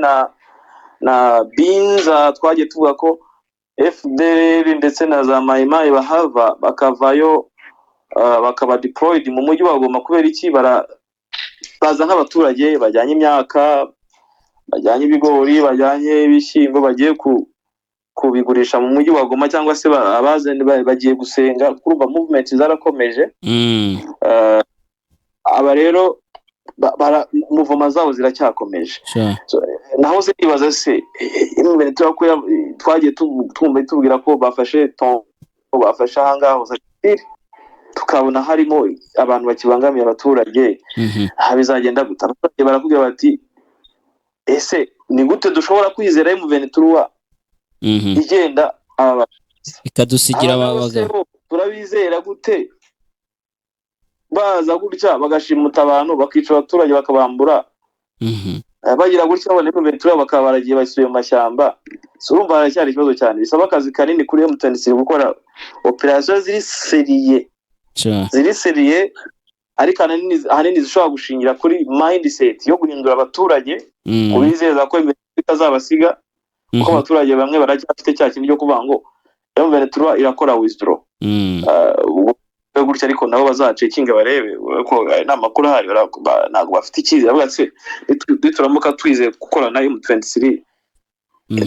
na Binza, twaje tuvuga ko FDL ndetse na za Maimai bahava bakavayo, bakaba deployed mu mujyi wa Goma. Kubera iki? Baza nk'abaturage bajyanye imyaka, bajyanye ibigori, bajyanye ibishyimbo, bagiye Kubigurisha mu mujyi wa Goma, cyangwa se abazanye bagiye gusenga. Kurumva movement zarakomeje. Aba rero mouvement zabo ziracyakomeje. Sure. Naho se nibaza se M23 ko twagiye twumva tubwira ko bafashe ton, bafashe ahangaha hose, tukabona harimo abantu bakibangamiye abaturage, aha bizagenda gute? Abaturage barakubwira bati: "Ese ni gute dushobora kwizera M23 igenda aba Ikadusigira aba nabo se abagabo?" bo turabizera gute, baza gutya bagashimuta abantu, bakica abaturage, bakabambura, bagira gutya babona M23 bakaba baragiye, basubiye mu mashyamba? So urumva haracyari ikibazo cyane, bisaba akazi kanini kuri M23 gukora operasiyo ziri sérieux, ziri sérieux, ariko ahanini zishobora gushingira kuri mindset yo guhindura abaturage, kubizeza ko M23 itazabasiga, kuko abaturage bamwe baracyafite cya kintu cyo kuvuga ngo M23 irakora withdraw. Ubwo gutya, ariko nabo bazacekinge barebe ko ni amakuru ahari. Ntabwo bafite icyizere, bavuga ati: "Nituramuka twizeye gukorana na M23,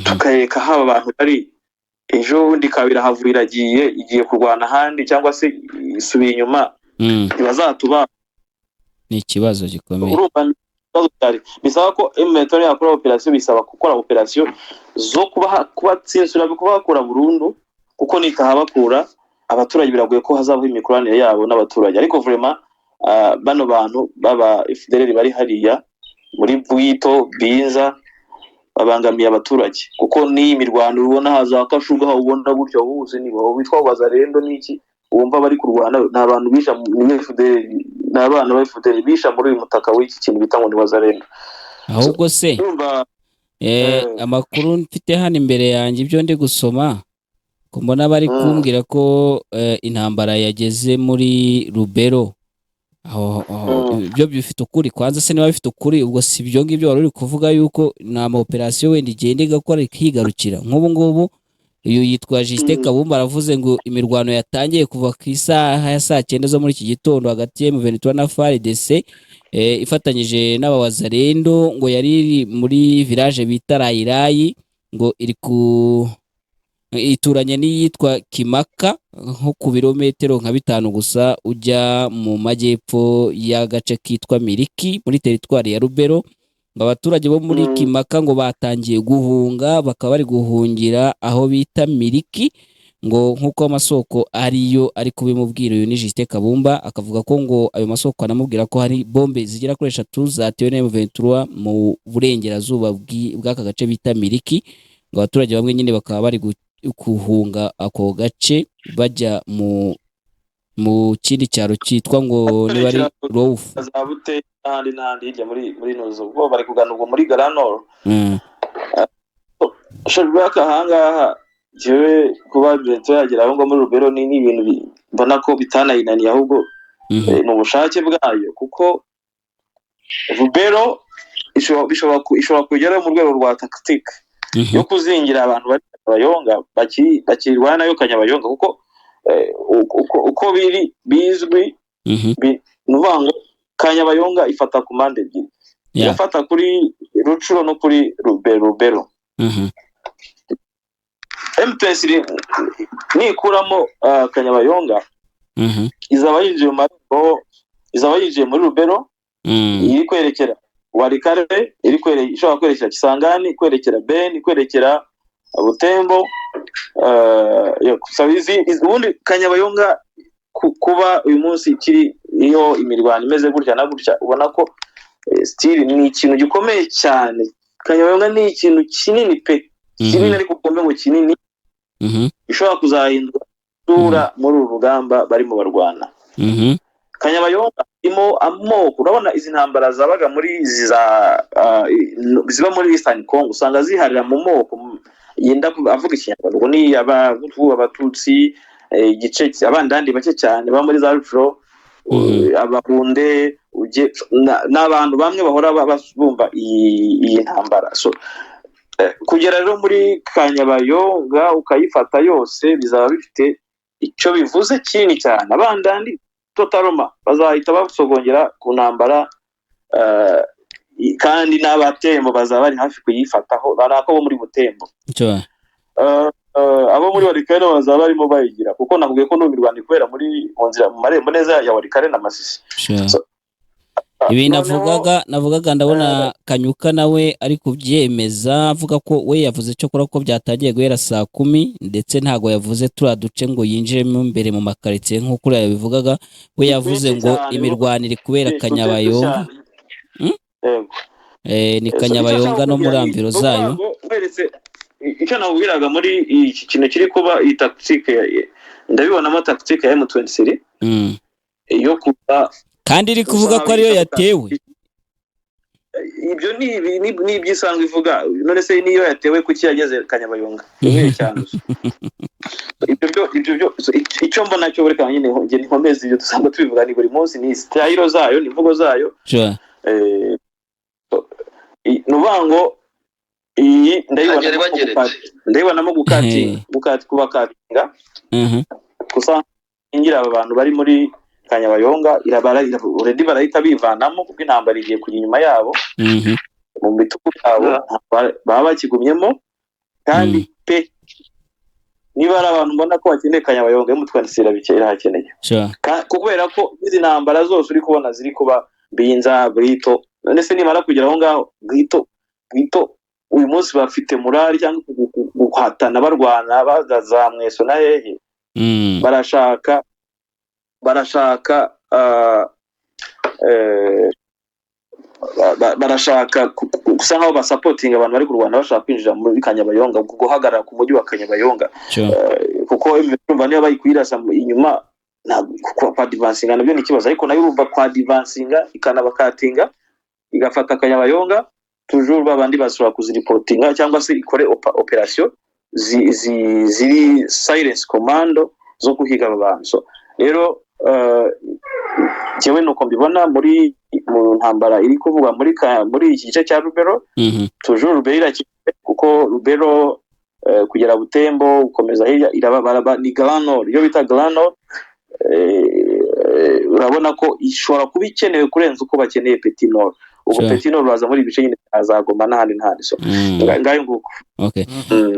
tukareka haba abantu bari, ejo bundi kabiri havuye iragiye, igiye kurwana ahandi, cyangwa se isubiye inyuma, ntibazatuba." Ni ikibazo gikomeye. Urumva ni ikibazo cyane, bisaba ko M23 yakora operasiyo, bisaba gukora operasiyo zo kubatsinsura, kubakura burundu, kuko nitahabakura abaturage biragoye ko hazabaho imikoranire yabo n'abaturage. Ariko vraiment, bano bantu baba FDLR bari hariya muri Bwito, Binza, babangamiye abaturage, kuko n'iyi mirwano ubona haza Kashuga, ubona gutyo hose ni bo bitwa Wazalendo n'iki, wumva bari kurwana, ni abantu bisha, ni FDLR, ni abana ba FDLR bisha muri uyu mutaka w'iki kintu bita ngo ni Wazalendo. Ahubwo se Urumva amakuru mfite hano imbere yanjye, ibyo ndi gusoma, ko mbona bari kumbwira ko intambara yageze muri Rubero aho, ibyo bifite ukuri kwanza se? Niba bifite ukuri, ubwo si ibyo ngibyo wari uri kuvuga yuko ni ama operasiyo wenda igenda igakora ikigarukira? Nk'ubu ngubu uyu yitwa Justin Kabumba aravuze ngo imirwano yatangiye kuva ku isaha ya saa 9 zo muri iki gitondo hagati ya M23 na FARDC ifatanyije n'abawazalendo, ngo yari iri muri village bita Rayirayi, ngo iri ku ituranye n'iyitwa Kimaka, nko ku birometero nka 5 gusa ujya mu majyepfo y'agace kitwa Miriki muri teritwari ya Rubero. Ngo abaturage bo muri Kimaka ngo batangiye guhunga, bakaba bari guhungira aho bita Miriki, ngo nk'uko amasoko ariyo ari kubimubwira. Uyu ni Justin Kabumba, akavuga ko ngo ayo masoko anamubwira ko hari bombe zigera kuri eshatu zatewe na M23 mu burengerazuba bw'aka gace bita Miriki, ngo abaturage bamwe nyine bakaba bari guhunga ako gace bajya mu kindi cyaro cyitwa ngo niba ari Roufu. Za Bute n'ahandi n'ahandi hirya muri Nuzo, ubwo bari kugana ubwo muri Garanoro. Shabaka ahangaha, jewe kuba Bento yagera aho ngo muri Rubero ni ibintu mbona ko bitanayinaniye, ahubwo ni ubushake bwayo, kuko Rubero ishobora kugeraho mu rwego rwa tactique yo kuzingira abantu bari Kanyabayonga, bakirwanayo Kanyabayonga, kuko uko biri bizwi, ni ukuvuga ngo Kanyabayonga ifata ku mpande ebyiri, irafata kuri Rucuro no kuri Rubero. M23 nikuramo Kanyabayonga, izaba yinjiye mu marembo, izaba yinjiye muri Rubero, iri kwerekera Walikale, iri ishobora kwerekera Kisangani, kwerekera Beni, kwerekera Butembo. Ubundi Kanyabayonga kuba uyu munsi ikiri iyo imirwano imeze gutya na gutya, ubona ko still ni ikintu gikomeye cyane. Kanyabayonga ni ikintu kinini pe, kinini, ariko ukumve ngo kinini, gishobora kuzahindura isura muri uru rugamba barimo barwana. Kanyabayonga irimo amoko. Urabona izi ntambara zabaga muri izi za ziba muri Eastern Congo, usanga ziharira mu moko yenda avuga ikinyarwanda, ubwo ni Abahutu, Abatutsi, igice abandandi bake cyane baba muri za Rucuro, Abahunde, n'abantu bamwe bahora bumva iyi ntambara. So kugera rero muri Kanyabayonga ukayifata yose bizaba bifite icyo bivuze kinini cyane. Abandandi totalement bazahita basogongera ku ntambara, kandi n'abatembo bazaba bari hafi kuyifataho, barako bo muri Butembo. Abo muri Walikale nabo bazaba barimo bayigira, kuko nakubwiye ko n'ubu imirwano ikorera muri mu nzira, mu marembo neza ya Walikale na Masisi. Sure. So, Ibi noneho navugaga ndabona Kanyuka nawe ari kubyemeza, avuga ko we yavuze cyo kora ko byatangiye guhera saa 10, ndetse ntago yavuze turiya duce ngo yinjiremo imbere mu makaritsiye nk'uko uriya yabivugaga. We ni yavuze twinshi ngo cyane, imirwanire iri kubera ni uduce Kanyabayonga. cyane. Hmm? Yego. Ni So, icyo nshaka Kanyabayonga no muri kukubwira ni amviro ni ukuvuga zayo. ngo weretse icyo nakubwiraga muri iki kintu kiri kuba, iyi tactique ndabibonamo tactique ya M23 yo kuba Kandi iri gusa kuvuga nkaho ko ariyo yita yatewe. Ibyo ni iby'isanzwe ivuga. None se niyo yatewe, kuki yageze Kanyabayonga ivuye Cyangugu? Ibyo byo so, icyo mbona cyo, reka nyine njye nkomeze ibyo dusanzwe tubivuga, ni buri munsi, ni style zayo, ni imvugo zayo. So, ni ukuvuga ngo iyi Hagere ndayibonamo bageretse. Ndayibonamo gukatinga, kubakatinga gusa ingira aba bantu bari muri Kanyabayonga already barahita bivanamo, kuko intambara igiye kujya inyuma yabo mu bitugu byabo, ntabwo baba bakigumyemo. Kandi pe, niba ari abantu mbona ko bakeneye Kanyabayonga, M23 irahakeneye. Kubera ko izi ntambara zose uri kubona ziri kuba Binza, Bwito, none se nimara kugera aho ngaho Bwito uyu munsi bafite morale cyangwa guhatana, barwana baza za Mweso na hehe? Barashaka barashaka gusa nkaho basapotinga abantu bari kurwana, bashaka kwinjira muri Kanyabayonga, guhagarara ku mujyi wa Kanyabayonga. Kuko urumva niba bayikwirasa inyuma, ntabwo kwa advancinga nabyo ni ikibazo, ariko nayo urumva kwa advancinga ikanabakatinga, igafata Kanyabayonga, toujours babandi bashobora kuziripotinga, cyangwa se ikore operation ziri silence commando zo guhiga aba bantu. So rero njyewe nuko mbibona muri mu ntambara iri kuvugwa muri iki gice cya Rubero. Toujours Rubero irakenewe, kuko Rubero kugera Butembo gukomeza hirya iraba ni Grand Nord, iyo bita Grand Nord. Urabona ko ishobora kuba ikenewe kurenza uko bakeneye Petit Nord ubu. Petit Nord uraza muri ibice nyine za Goma n'ahandi n'ahandi. So ngayo nguko. Okay.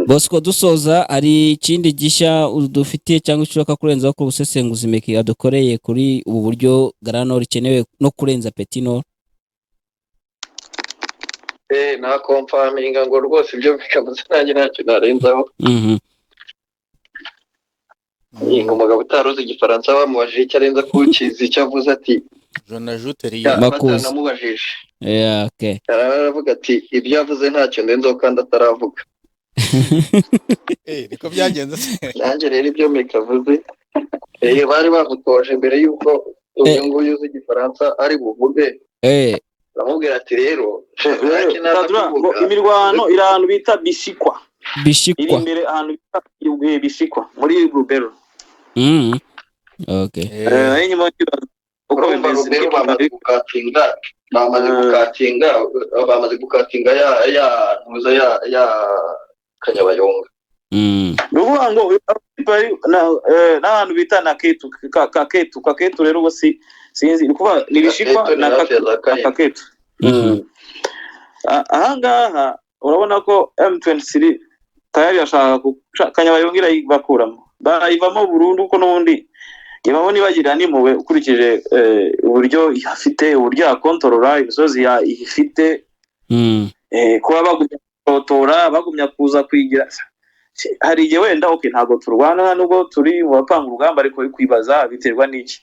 Bosco, dusoza, hari ikindi gishya dufitiye cyangwa ushaka kurenzaho ku busesenguzi Meki adukoreye kuri ubu buryo Grand Nord ikenewe no kurenza Petit Nord? Nta confirminga ngo rwose ibyo bikavuze, nanjye ntacyo narenzaho. Ngo umugabo utari uzi igifaransa bamubajije icyo arenza kukizi, icyo avuze ati Je n'ajoute rien. Makuza. Batanamubajije. Yeah, okay. Aravuga ati ibyo yavuze ntacyo ndenzaho kandi ataravuga. Niko byagenze se? Nanjye rero ibyo Meka avuze, bari bamutoje mbere y'uko uyu nguyu uzi igifaransa ari buvuge, baramubwira ati rero nanjye naza Kadura, ngo kuvuga. Imirwano iri ahantu bita Bishikwa, iri Bishikwa. imbere ahantu bita Bishikwa muri Rubero. Okay. Nayo inyuma nkibaza uko Urumva bimeze. Rubero bamaze gukatinga, bamaze gukatinga, bamaze gukatinga ya ntuza ya Kanyabayonga. Ni ukuvuga ngo n'ahantu bita na Ketu, Kaketu, Kaketu rero ubu si sinzi, ni ukuvuga ni Bishikwa Kaketu ni na hafi ya za na Kahina. Kaketu. Ahangaha urabona ko M23 tayari yashaka Kanyabayonga irayibakuramo, barayivamo burundu, kuko n'ubundi ibamo nibagira n'impuhwe ukurikije uburyo ifite, uburyo yakontorora imisozi ifite. Kuba bagumya gutotora, bagumya kuza kwigira, hari igihe wenda, okay, ntabwo turwana nubwo turi mu bapanga urugamba, ariko kwibaza biterwa n'iki?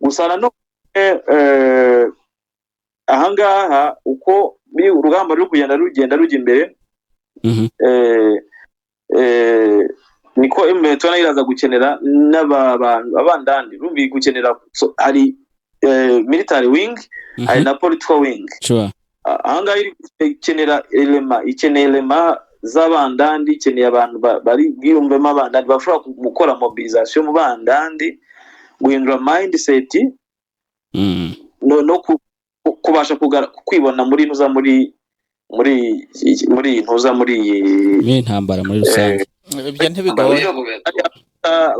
Gusa nanone ahangaha uko urugamba ruri kugenda rugenda rujya imbere, niko M23 nayo iraza gukenera n'aba bantu abandandi, urumva iri gukenera. So, hari military wing, hari na political wing. Ahangaha iri gukenera elema, ikeneye elema z'abandandi, ikeneye abantu bari bwiyumvemo abandandi, bashobora gukora mobilisation mu bandandi, guhindura mindset no kubasha kwibona muri ntuza, muri ntuza, muri iyi Muri intambara muri rusange. Ibyo ntibigoye. Muri Mubentu.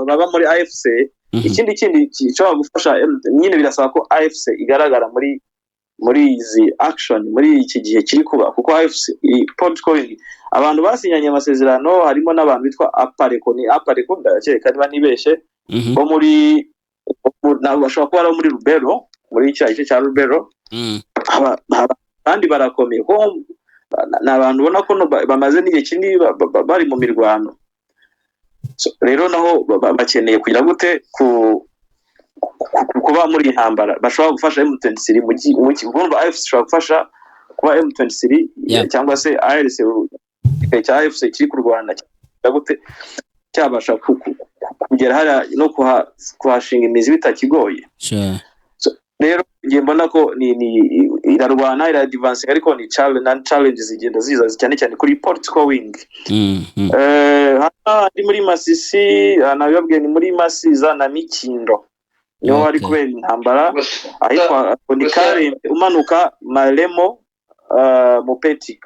Baba muri AFC. Ikindi gishobora gufasha, nyine birasaba ko AFC igaragara muri Muri izi action, muri iki gihe kiri kuba, kuko AFC political wing, abantu basinyanye amasezerano, harimo n'abantu bitwa Apareco, ni Apareco ndakeka niba nibeshe, bo muri bashobora kuba ari abo muri Rubero, muri cya gice cya Rubero. Kandi barakomeye, kuko ni abantu ubona ko bamaze n'igihe kinini bari mu mirwano. So, rero naho bakeneye kugira gute kuba muri iyi ntambara, bashobora gufasha M23 mu urumva AFC ishobora gufasha kuba M23 cyangwa se ARC, cya AFC kiri kurwana cyangwa gute, cyabasha kugera hariya no kuhashinga imizi bitakigoye. So, rero ngiye mbona ko ni irarwana, ira-advancinga, ariko ni challenge na challenge zigenda ziza cyane cyane kuri political wing. Hano ndi muri Masisi, nabibabwiye, ni muri Masiza na Mikindo niho hari kubera intambara, ahitwa ni Karembe umanuka Maremo, Mupeti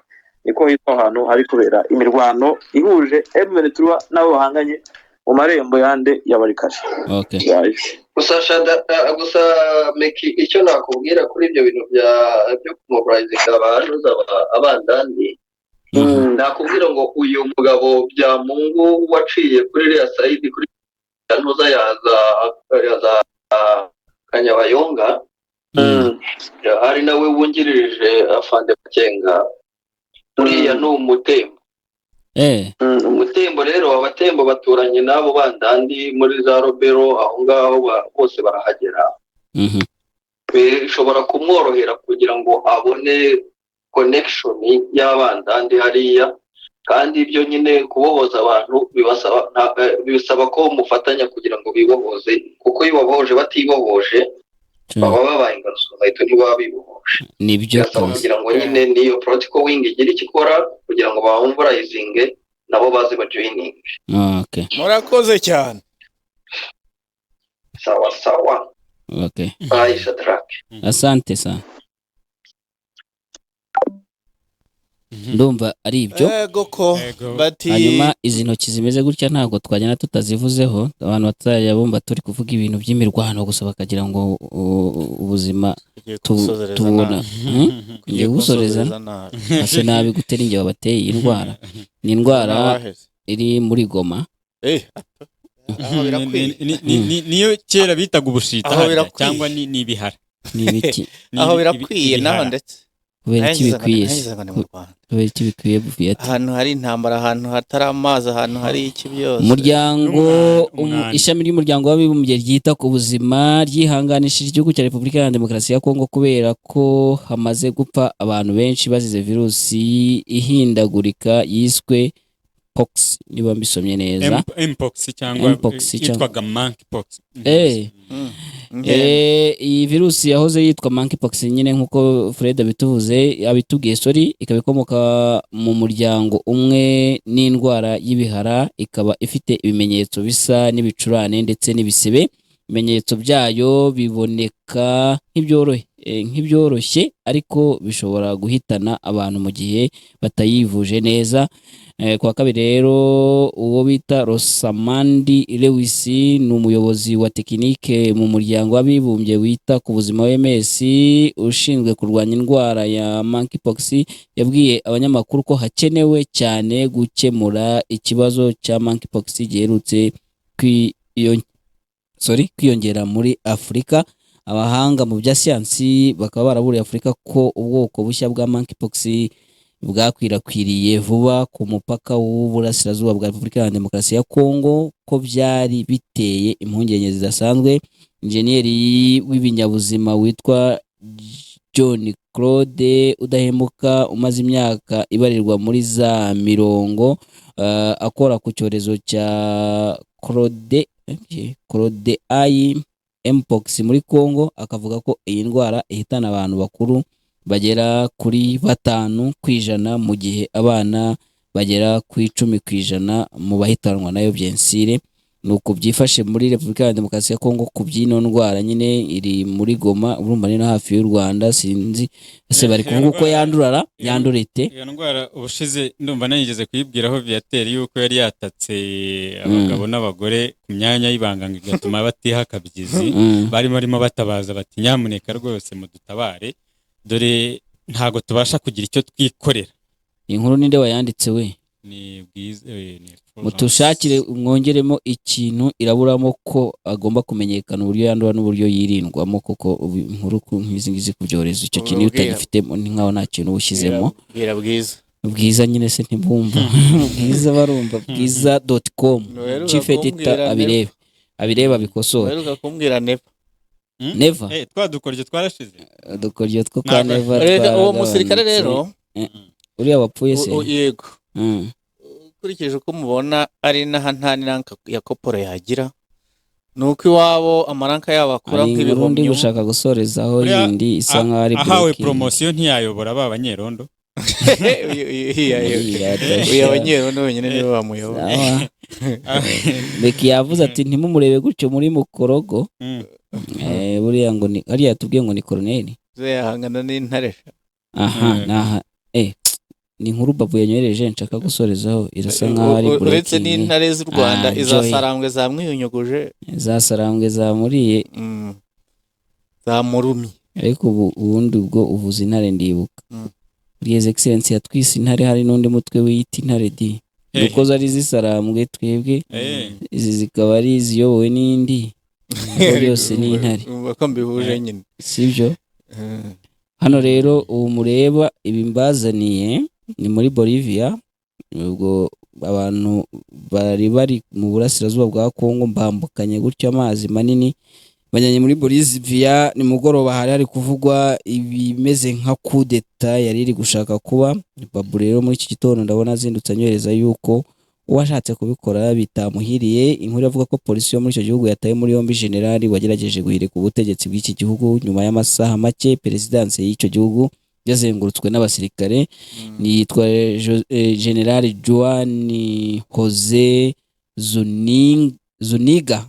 niko hitwa ahantu hari kubera imirwano ihuje M23 n'abo bahanganye mu marembo yande ya Barikari. Yaje. Gusa shada, gusa Meki, icyo nakubwira kuri ibyo bintu byo kumobilizinga abantu abandandi, nakubwira ngo uyu mugabo Byamungu waciye kuri iriya side, kuri ntuza yaza Kanyabayonga, ari nawe wungirije afande Makenga, uriya ni umutembo. Umutembo rero, abatembo baturanye n'abo bandandi muri za Robero aho ngaho, bose barahagera. Bishobora kumworohera kugira ngo abone connection y'abandandi hariya, kandi ibyo nyine kubohoza abantu bibasaba bisaba ko mufatanya kugira ngo bibohoze, kuko iyo babohoje batibohoje baba babaye ingaruzwamuheto, ntibaba bibohoje. Nibyo. Birasaba Kabisa. kugira ngo nyine niyo political wing igire icyo ikora kugira ngo bamobilizinge nabo baze bajoininge. Murakoze cyane. Sawa sawa. Bye, Shadrack. Asante sana. Ndumva ari ibyo. Ego ko. Ego. Bati Hanyuma izi ntoki zimeze gutya ntabwo twagenda tutazivuzeho, abantu batazajya bumva turi kuvuga ibintu by'imirwano gusa bakagira ngo ubuzima Ugiye tu- kunsoreza tubona nabi. Ngiye Ugiye gusoreza kunsoreza nabi. Ase nabi gute? Ninjye wabateye iyi ndwara, ni indwara N'abaheze. iri muri Goma. Aho birakwiye. Niyo kera bitaga ubushita Aho harya, birakwiye. cyangwa ni ibihara? Ni ibiki? Ni Aho birakwiye naho ibihara. ndetse. Kubera iki bikwiye se? Nangize ngo ni mu Rwanda. Kubera iki bikwiye, Bufiyate? Ahantu hari intambara, ahantu hatari amazi, ahantu hari iki byose. Umuryango N'umwanda, umwanda. Ishami ry'umuryango w'abibumbye ryita ku buzima ryihanganishije igihugu cya Repubulika Iharanira Demokarasi ya Kongo kubera ko hamaze gupfa abantu benshi bazize virusi ihindagurika yiswe pox, niba mbisomye neza. Mpox cyangwa Mpox yitwaga monkeypox. Iyi virusi yahoze yitwa monkeypox nyine nk'uko Fred abituvuze, abitubwiye, sorry, ikaba ikomoka mu muryango umwe n'indwara y'ibihara, ikaba ifite ibimenyetso bisa n'ibicurane ndetse n'ibisebe. Ibimenyetso byayo biboneka nk'ibyoroshye ariko bishobora guhitana abantu mu gihe batayivuje neza. Kuwa kabiri rero, uwo bita Rosamandi Lewis ni umuyobozi wa tekinike mu muryango w'abibumbye wita ku buzima OMS ushinzwe kurwanya indwara ya monkeypox, yabwiye abanyamakuru ko hakenewe cyane gukemura ikibazo cya monkeypox giherutse kwiyongera muri Afurika. Abahanga mu bya siyansi bakaba baraburiye Afurika ko ubwoko bushya bwa monkeypox bwakwirakwiriye vuba ku mupaka w'uburasirazuba bwa Repubulika Iharanira Demokarasi ya Kongo, ko byari biteye impungenge zidasanzwe. Injeniyeri w'ibinyabuzima witwa John Claude Udahemuka, umaze imyaka ibarirwa muri za mirongo akora ku cyorezo cya Claude I Mpox muri Congo, akavuga ko iyi ndwara ihitana abantu bakuru bagera kuri 5% mu gihe abana bagera ku 10% mu bahitanwa nayo. Byensire ni uku byifashe muri Repubulika ya Demokarasi ya Kongo ku by'ino ndwara nyine iri muri Goma. Urumva ni no hafi y'u Rwanda, sinzi ese bari kuvuga uko yandurara, yandura ite? Iyo ndwara ubushize ndumva nayigeze kuyibwiraho Viateur yuko yari yatatse abagabo n'abagore ku myanya y'ibanga ngo igatuma batiha akabyizi. Barimo batabaza bati nyamuneka rwose mudutabare. Dore ntago tubasha kugira icyo twikorera. Inkuru ninde wayanditse we? Ni Bwiza, ni Fulgence. Mutushakire mwongeremo ikintu iraburamo ko agomba kumenyekana uburyo yandura n'uburyo yirindwamo, kuko ubu inkuru nk'izi ngizi ku byorezo, icyo kintu iyo Ubwira. utagifitemo ni nkaho nta kintu uba ushyizemo. Bwira Bwiza. Bwiza nyine se ntibumva? Bwiza barumva, bwiza.com. Ntuheruka Chief editor kumbwira. abirebe abikosore. Uheruka kumbwira Never. Never. Twa dukoryo twarashize. Udukoryo two kwa Never Rega, uwo musirikare twaragabanutse. rero Uriya wapfuye se? Yego. Ukurikije uko mubona ari n'aha nta n'i rank ya corporal yagira, ni uko iwabo ama rank yabo akura Hari inkuru ndi nk'ibihumyo. gushaka gusorezaho Uriya yindi isa nkaho ari ahawe breaking. promotion ntiyayobora ba banyerondo. Uriya Uyu abanyerondo wenyine nibo bamuyobora. Sawa. Beki yavuze ati ntimumurebe gutyo muri mukorogo. Buriya ngo ni hariya tubwiye ngo ni koroneli. Ze yahangana n'intare. Aha. Naha ni inkuru Babu yanyohereje nshaka gusorezaho, irasa nkaho ari Uretse breaking. n'intare z'u Rwanda, Ah, iza Joy. Sarambwe zamwiyunyuguje. Za Sarambwe zamuriye. Zamurumye. Ariko ubu ubundi ubwo uvuze intare ndibuka His Excellence yatwise intare, hari n'undi mutwe wiyita intare di nuko zari zisarambwe, twebwe izi zikaba ari iziyobowe n'indi, ubwo byose ni intare. Urumva ko mbihuje nyine. Sibyo? Hano rero ubu mureba ibi mbazaniye ni muri Bolivia. Ubwo abantu bari bari mu burasirazuba bwa Kongo mbambukanye gutyo amazi manini bajyanye muri Bolivia. Nimugoroba hari hari kuvugwa ibimeze nka kudeta yari iri gushaka kuba. Babu rero muri iki gitondo ndabona azindutse anyohereza yuko uwashatse kubikora bitamuhiriye. Inkuru iravuga ko polisi yo muri icyo gihugu yataye muri yombi generali wagerageje guhirika ubutegetsi bw'iki gihugu nyuma y'amasaha make perezidanse y'icyo gihugu yazengurutswe n'abasirikare. Ni yitwa General Juan Jose Zuniga,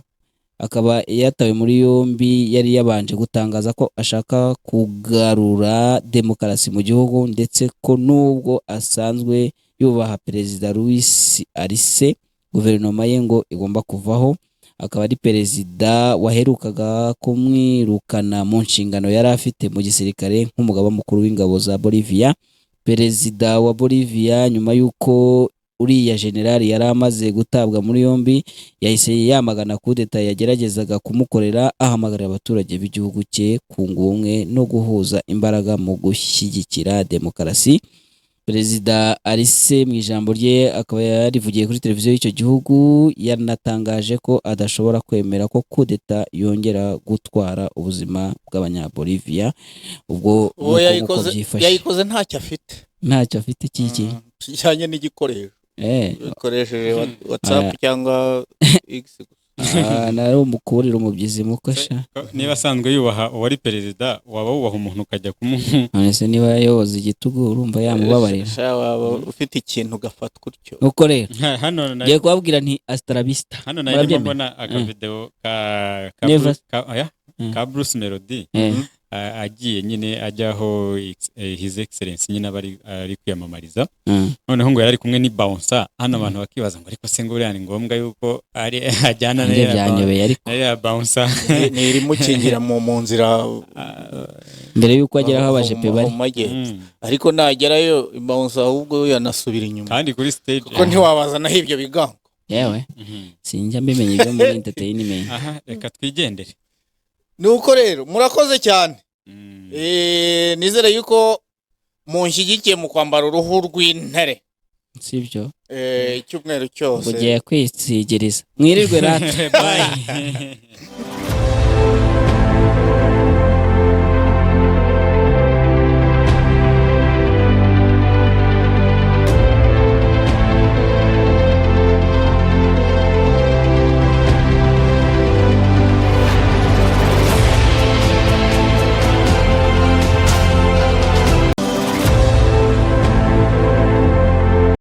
akaba yatawe muri yombi. Yari yabanje gutangaza ko ashaka kugarura demokarasi mu gihugu, ndetse ko nubwo asanzwe yubaha Perezida Luis Arce, guverinoma ye ngo igomba kuvaho. Akaba ari perezida waherukaga kumwirukana mu nshingano yari afite mu gisirikare nk'umugaba mukuru w'ingabo za Bolivia. Perezida wa Bolivia, nyuma y'uko uriya generali yari amaze gutabwa muri yombi, yahise yamagana kudeta yageragezaga kumukorera, ahamagarira abaturage b'igihugu cye kunga ubumwe no guhuza imbaraga mu gushyigikira demokarasi. Perezida Arce mu ijambo rye, akaba yarivugiye kuri televiziyo y'icyo gihugu, yanatangaje ko adashobora kwemera ko kudeta yongera gutwara ubuzima bw'Abanyabolivia. Ubwo Uwo nuko nguko yayikoze byifashe. Yayikoze ntacyo afite. Ntacyo afite kiki? Kijyanye n'igikoresho ukoresheje WhatsApp cyangwa X. Ah, nari umukurira umubyizi muko sha. Niba asanzwe yubaha uwari perezida, waba wubaha umuntu ukajya kumuha? None se niba yoza igitugu, urumva yamubabarira? Sha, waba ufite ikintu ugafatwa utyo. Nuko rero Hano ngiye kubabwira nti astrabista. Hano nari ndimo Murabyemera? mbona akavideo ka Never. Oya, ka Bruce Melody agiye nyine ajyaho His Excellence nyine aba ari kwiyamamariza. Noneho ngo yari ari kumwe ni bouncer. Hano abantu bakibaza ngo ariko se ngo buriya ni ngombwa yuko ari ajyana na Nanjye iriya byanyobeye ariko. na iriya bouncer? Ni irimukingira mu nzira mbere y'uko agera aho abajepe bari. Mu majyepfo. Ariko nagerayo bouncer ahubwo yanasubira inyuma, kandi kuri stage kuko ntiwabazanaho ibyo bigango. Yewe, sinjya mbimenya ibyo muri entertainment. Aha, reka twigendere. Nuko rero murakoze cyane. Nizere yuko munshyigikiye mu kwambara uruhu rw'intare Sibyo? Icyumweru cyose. Ugiye kwisigereza, mwirirwe rata. Bye.